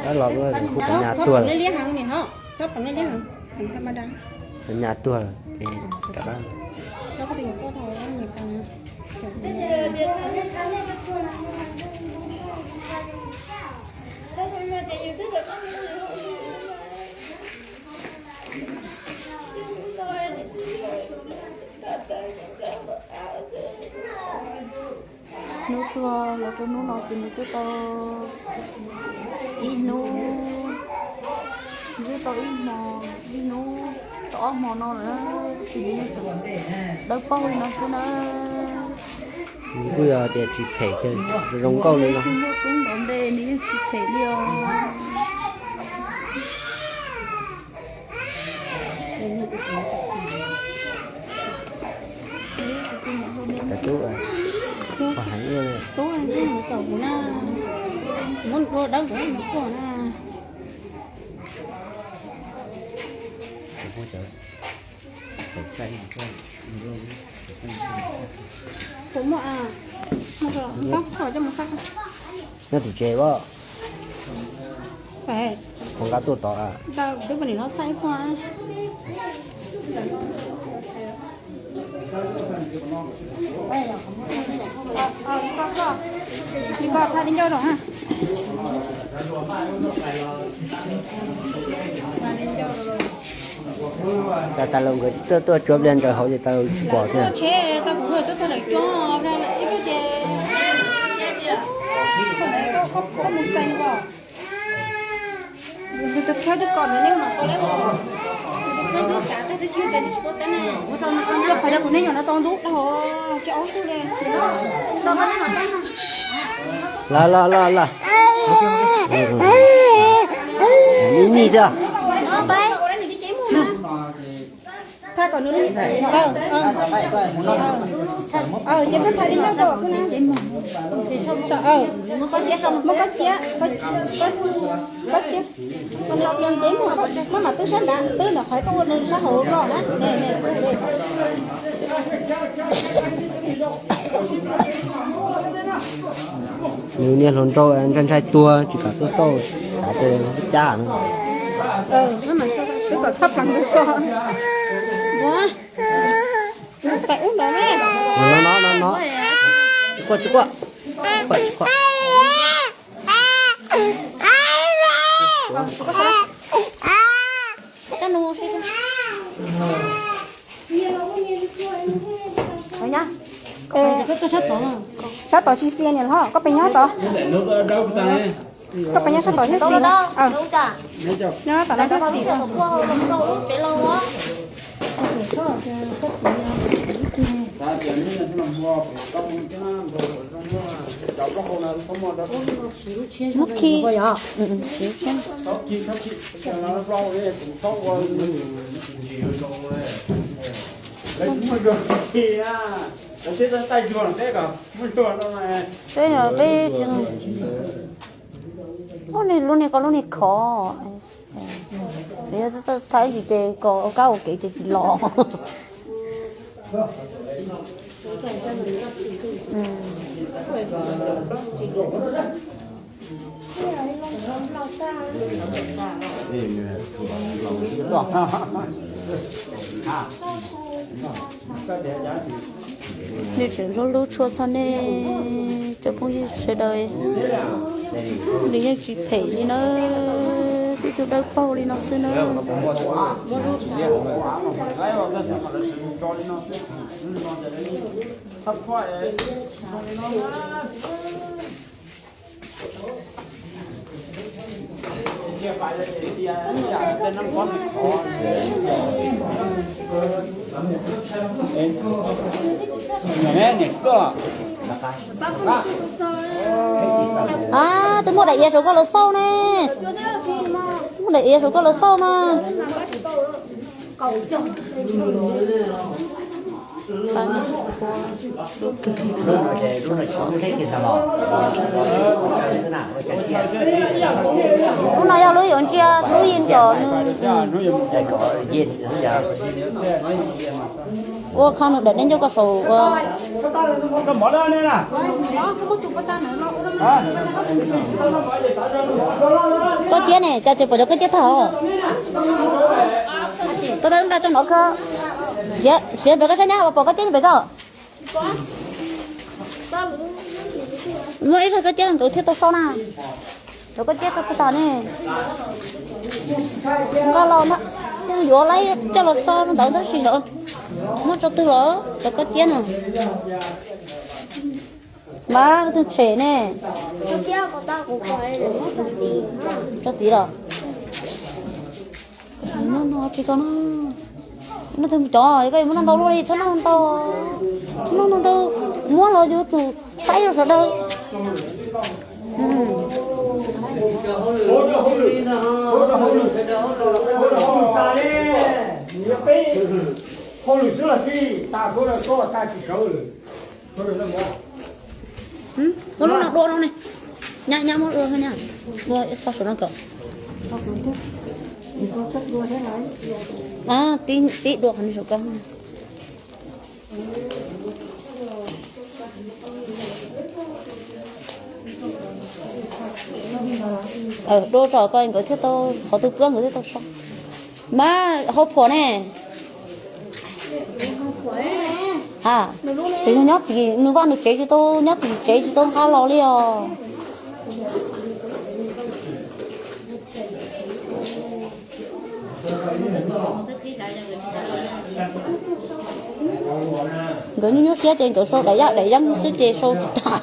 Los kuj xav nyas tuag, xav nyas tuag, hnub tuag los rau hnub no ces nws twb tau ib hnub, nws twb tau ib hmo, ib hnub tau ob hmo no lawm, ces nws yeej tseem dawb paug li no xwb na. Nws kuj yog tias tsis phem, zoo nkauj li no. Tub nrov npe nws yeej tsis phem li os. Cov tub, tub heev, tub tsis mus caum kuv na, muab nws dua dawb nkaus nws tuaj na. Kuv muaj, muab coj mus xab. Nyob tim tsev as. Xav, hov nqa tuaj tod a. Twb poj niam no xaib txog. Koj tha di ncauj rau ha. Cas tas los nkawd tuaj, tuaj tsuab pliag nraws hauv ces tas los tsis pom thiab. Tsheb tau kuv tuaj txog lawm cov ib lub ces mus txeeg os. Tus kheej twb kom nws nej mam tau lawm. Tus kheej twb xav tag twb tsis tau, tsis tau teb na. Qhov yog kuv nej nyuam no tau ntub dhau, ces ob tug li. Los los los los. Ib nyuag xwb. Tha kom nws, ces peb tha di ncauj rau xwb na. Muab koj ciab, muab koj ciab, koj ciab, koj ciab. Ntev mus, muab mam twb sab nrad, twb nram qhov koj ua sab hauv los na. Nws niag hluas nraug ntshai ntshai tuag tsis kam tuaj xauj, xav tias cab no. Twb kom txhob pleev tus ko. Pais ub nrad ne. No no no no. Tsis quaj tsis quaj. Tsis quaj tsis quaj. Sab tod tsis xis niam hlob, koj pes nyob tod. Koj pes nyob sab tod thiab xis. Nyob tom no thiab xis. Muab khi. Peb, peb, ub, lub niag ko lub niag khov. Yog thaij ib ntsis ces kab ua kev ces tsis los. Nej tseem hlub hlub tshua txog nej cov phooj ywg sawv daws, nws yeej tsis phem li na, tib tug dawb paug li no xwb na. A, twb muaj daim iav saum koj lawv xauj ne. Muaj daim iav saum koj lawv xauj mas. Lub no yog lub yuav ntsia tub yeej nco nws. Ua qho nws dawm deb ncauj koj saum ua. Koj Ciab ne, cas tsis pom cov koj ciab tag os? Koj tau nqa tso nov koj. Siav pem koj sab nyab uas pom koj ciab pem koj. Muaj ib zag koj ciab nkawd thiaj tau so na. Cov koj ciab tau tag ne. Nqa los ntag, yuav laib coj los so ntawd tab sis yog muab tso twg los cov koj ciab na. Mas twg tshem ne. Tso tid los. No no tsis ko no. No twg cov koj yuav muab noj ntau luaj li, txhob noj ntau. Txhob noj ntau ntau, muab los yuav tsum faib rau sawv daws. Hauj lwm xwb los xij, tas koj tsis sawv lwm. Muab lub no dua no ne. Nyab, nyab muab dua no nyab. Dua ib qho saum no kom. Tib, tib dua qhov no saum ko. Dua tso ko nkawd thiaj tau, qhov twg puab nkawd thiaj tau so. Mas hauv phuam ne. Ha, tseem yog nyob tim nws vaj nws tsev tsis tau, nyob tim tsev tsis tau nqa los li os. Nkawd nyuaj nyuaj siab ces nkawd sau daim yaj daim yeeb xwb ces sau tsis tag.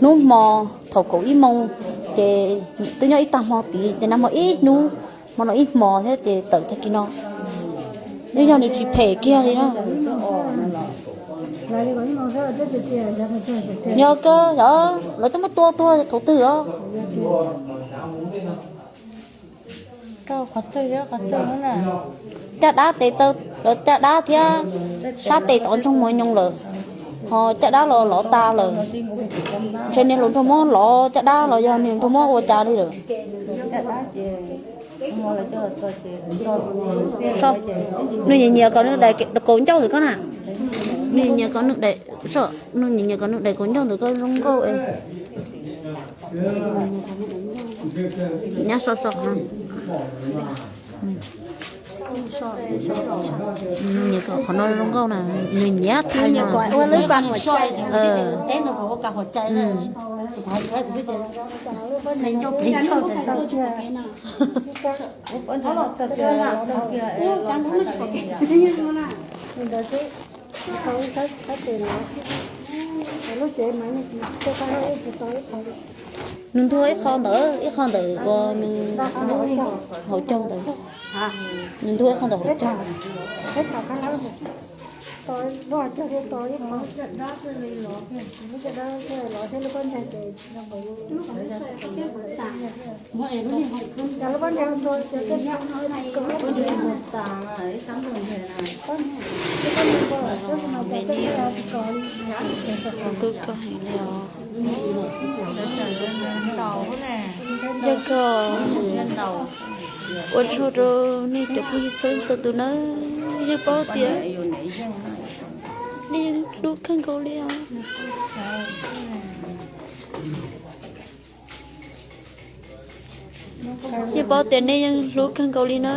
Hnub hmo thaum kaum ib moos ces twb nyob ib tag hmo tid ces nag hmo ib hnub, hmo no ib hmos thiab ces tawm tag kis no. Nws yog nws tsis phem kiag li na. Yog kawg, yog lawv twb muab tua tuag thaum twg os. Caj dab tes taw, lawv caj dab thiab sab tes tod ntsoog mus nyoos lawm, ho caj dab los lov tas lawm. Ntshe niag hluas nraug muab lov caj dab los yog niag nraug muab ua cas li lawm. Nws nyiam nyiam kom nws daim kaus ncauj ntawm koj na. Nws nyiam nyiam kom nws daim, nws nyiam nyiam kom nws daim kaus ncauj ntawm koj zoo nkauj. Nyab so so. Nws nyiam kom qhov no zoo nkauj na, nws nyiam tag no. Nws ntuag ib qho ntawd, ib qho ntawm uas nws hauv caug ntawd. Nws ntuag ib qho ntawm hauv caug. Yog koj ua tsaug rau nej cov phooj ywg txhua leej txhua tus nawb, yeej paub tias nej yeej hlub kawg nkaus li os. Yeej paub tias nej yeej hlub kawg nkaus li na.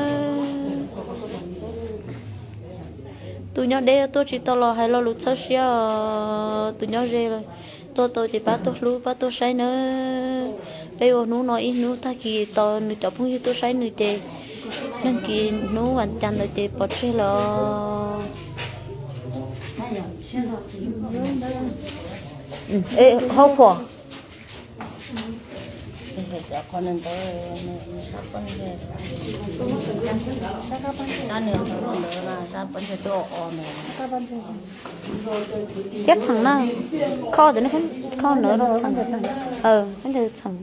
Tus nyob deb tuaj tsis tau los hais lo lus txhawb siab os, tus nyob ze tuaj tau ces pab tuaj hlub pab tuaj saib nawb. Peb ua hnub no ib hnub, tag kis tos nws cov phooj ywg tuaj saib nws ces nag kis hnub vas cas ntawd ces pov tseg lawm. Hauv phuam. Thiab txheem na, kho cov, kho ntawd, kho ntawd txheem.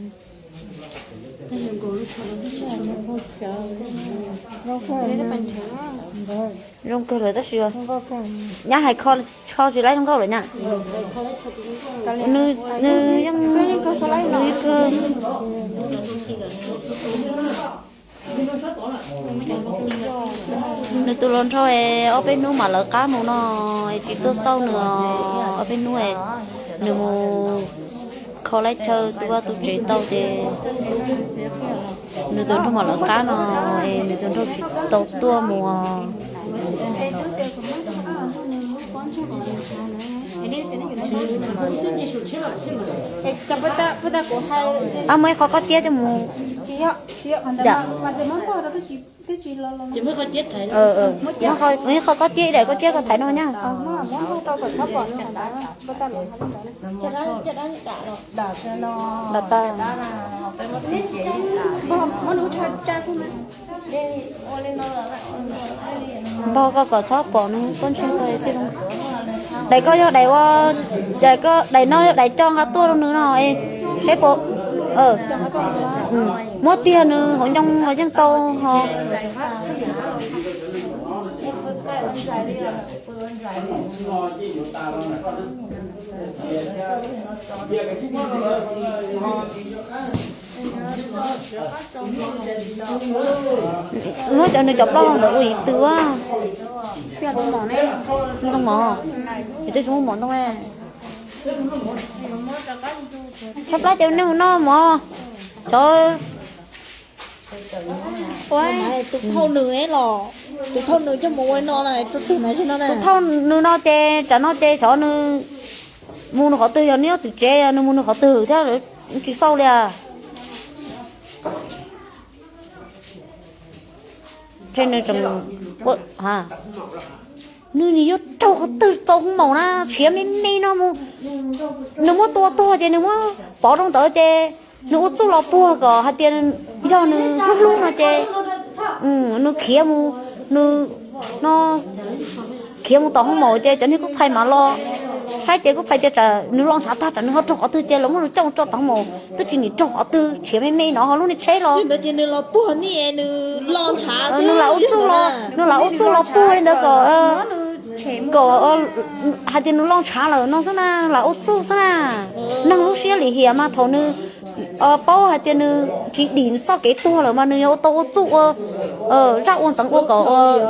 Zoo kawg lawm tab sis nyab hais kho tsis laib zoo nkauj lawm nyab. Nws yeej, nws yeej kawg. Nws tus hluas nraug es ob peb hnub mam lawv qab mus no, es tsis tuaj xauj nws, ob peb hnub es nws mus kho laib chaw tu vaj tu tsev tau ces nws tus nraug mam lawv qab no, es nws tus nraug tsis tau tuaj mus. Muaj ib qho kob tiab coj mus. Muaj ib qho kob tiab, ib daim kob tiab koj thaiv no nyab. Npog koj kom txhob pom nws pob ntseg koj thiaj zoo. Daim koj yog daim ua, daim koj, daim no yog daim coj nqa tuaj rau nws no es saib pom. Muab tiag nws hauv ncoo los yeej tau ho. Muab cov nws cov plaub hau ntawd ua ib tw. Ntoo mov, es twb tsis muaj mov ntoo ne. Tshaj plab ces nej mus noj mov. Cov tus thauj nws los, tus thauj nws coj mus ua no, tus thauj nws no ces tsam no ces xyov nws mus nws qhov twg, yog nws nyob tim tsev yog nws mus nws qhov twg thiab tsis xauj li. Ntshe nws tseem, nws nim yuav raug qhov twg tau hoob maum na, tshiav me me no mus. Nws muab tua tuag ces nws muab pov rau ntawd ces nws ua txuj los puag kom hais tias yog nws hlub hlub no ces nws khiav mus, nws no khiav mus tom hoob maum ces cov niag kuj phais mam los saib ces kuj phais tias tsam nws los ntshav tag tsam nws ho raug qhov twg ces lawv muab nws coj mus tso tom hoob maum twb tsis nim raug qhov twg, tshiav me me no ho lub niag tsheb los. Nws lam ua txuj los, nws lam ua txuj los puag li ntawd kom, kom hais tias nws los ntshav lawm no xwb na, lam ua txuj xwb na. Neeg lub siab lim hiam mas thaum nws paub hais tias nws tsis dim nws txoj kev tuag lawm mas nws yuav tau ua txuj ua zaj ua ntxeev ua kom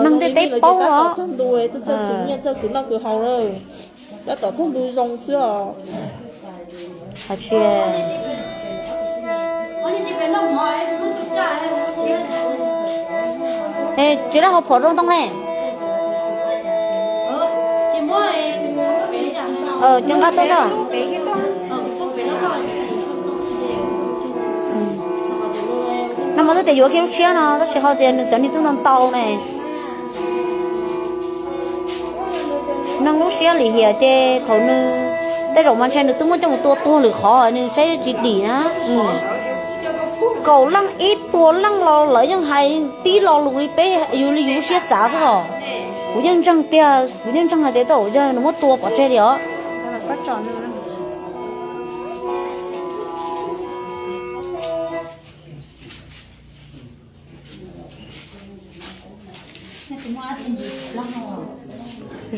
neeg ntiaj teb paub os. Tab tom txog ntu zoo xwb os. Tsis lab hauv phom rau ntoo ne. Cov nqa tuaj zog. Nag hmo twb tias yuav kiag lub tshiab no tab sis ho tias nws cov niag twb ntau ntau ne. Neeg lub siab lim hiam ces thaum nws, tej zaum mas ntshe nws twb muab coj mus tua tuag lwm qhov nws saib tsis dim na. Kaum leej ib puas leej los lawv yeej hais tib lo lus li peb yus li yus lub siab xav xwb os. Kuv yeej ntseeg tiag, kuv yeej ntseeg hais tias tej zaum yog nws muab tua pov tseg li os.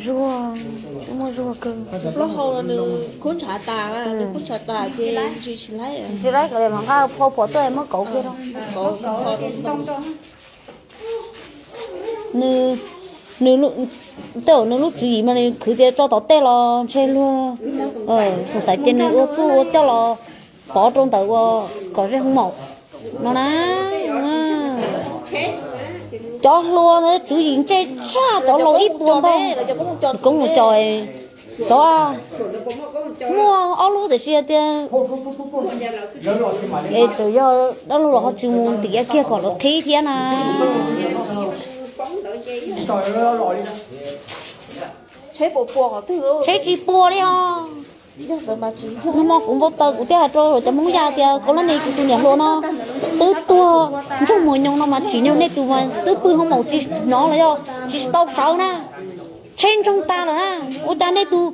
Zuag, twb muaj zuag kawg. Plaub hau nws kub ntshav tas, nws kub ntshav tas ces ntsis tsis laib. Tsis laib kom mam nqa phau phom tuaj muab kauv kiag rau. Nws, nws, tej zaum nws lub tswv yim mas nws khwv tias tso tom tej los ntshe luag xav xaiv ces nws ua txuj ua coj los pov rau ntawd ua kom zej hoob maum no na. Cov hluas ntawd tswv yim ntse tshaj cov laus ib puas npaug. Koob mus cos, xyov muaj ob lub tiam sis tias es txawm yog dab laug los ho tsis mus ntiav kiag kom lawv qhib thiab na. Tsheb tsis puas li os. Nag hmo kuv npau taws kuv thiaj hais rau cov Hmoob Yaj tias koj lab ne kuv tus niam hluas no twb tuag ntsoog muag nyoos no mas tsim nyog nej tus mas twb pw hoob maum tsis hnov los yog tsis tau sawv na. Tsheb ntsoog tas lawm na, ua cas nej tus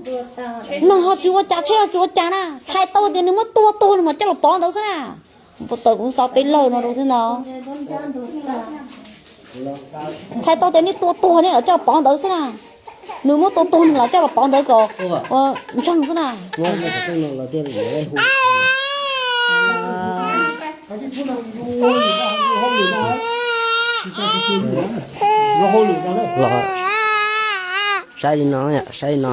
neeg ho tsis ua cas tsheb ho tsis ua cas na, txhais tau tias nws muab tua tuag nws mas coj los pov ntawd xwb na. Puas tawm kuv xav peb lawg no rau xwb ntag. Ntxhais tau tias nej tua tuag nej los coj pov ntawd xwb na. Nws muab tua tuag nws los coj los pov ntawd kom ua ntseeg xwb na. Los saib li no, saib li no.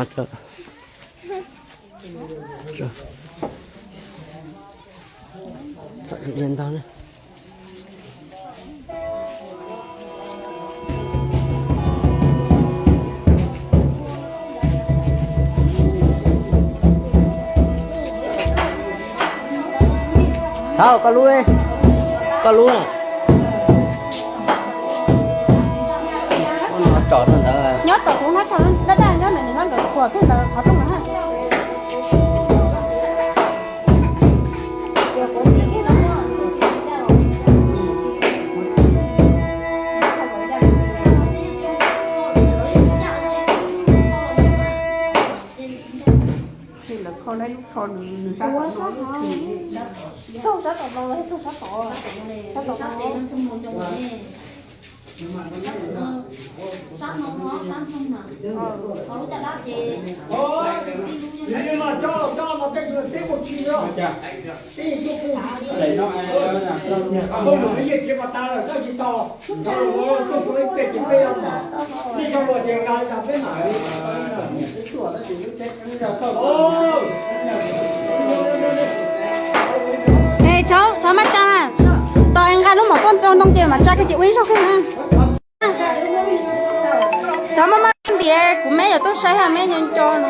Thov koj lub, koj lub na. Nyob tom kuv no, daj daj nyob ntawm nws no, ntawm kuam thiab ntawm qhov rooj na. Lawv kho lub tsho nws, nws sab tom no, sab tom no, sab tom no. Es txhob maj tsa, tos nqa lub mom tuaj rau ntoo ces mam tsa kiag ces ua ib zaug kiag na. Txhob maj maj ntiav, kuv meb yuav tuaj saib hab, meb nco nco no.